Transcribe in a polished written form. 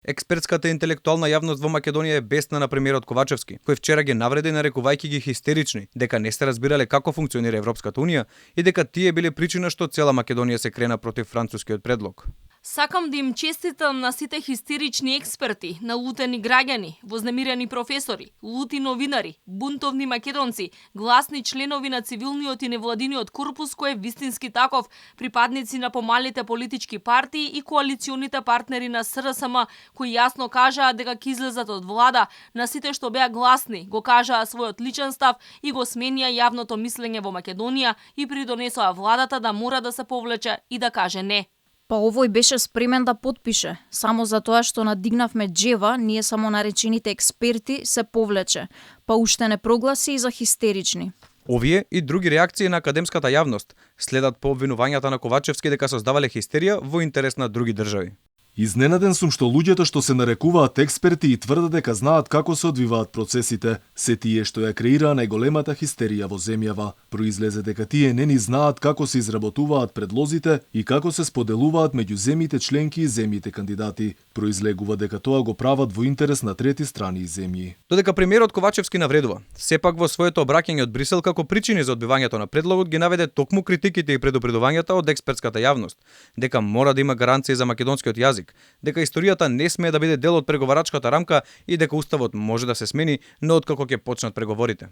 Експертската и интелектуална јавност во Македонија е бесна на премиерот Ковачевски, кој вчера ги навреди нарекувајќи ги хистерични, дека не се разбирале како функционира Европската унија и дека тие биле причина што цела Македонија се крена против францускиот предлог. Сакам да им честитам на сите хистерични експерти, налутени граѓани, вознемирени професори, лути новинари, бунтовни македонци, гласни членови на цивилниот и невладиниот корпус кој е вистински таков, припадници на помалите политички партии и коалиционите партнери на СРСМ кои јасно кажаа дека ќе излезат од влада, на сите што беа гласни, го кажаа својот личен став и го сменија јавното мислење во Македонија и придонесоа владата да мора да се повлече и да каже не. Па овој беше спремен да потпише, само за тоа што надигнавме джева, ние само наречените експерти се повлече, па уште не прогласи и за хистерични. Овие и други реакции на академската јавност следат по обвинувањата на Ковачевски дека создавале хистерија во интерес на други држави. Изненаден сум што луѓето што се нарекуваат експерти и тврдат дека знаат како се одвиваат процесите, се тие што ја креираа најголемата хистерија во земјава. Произлезе дека тие не ни знаат како се изработуваат предлозите и како се споделуваат меѓу земјите членки и земјите кандидати. Произлегува дека тоа го прават во интерес на трети страни и земји. Додека премиерот Ковачевски навредува, сепак во своето обраќање од Брисел како причини за одбивањето на предлогот ги наведе токму критиките и предупредувањата од експертската јавност, дека мора да има гаранции за македонскиот јазик, дека историјата не смее да биде дел од преговарачката рамка и дека уставот може да се смени, но откако ќе почнат преговорите.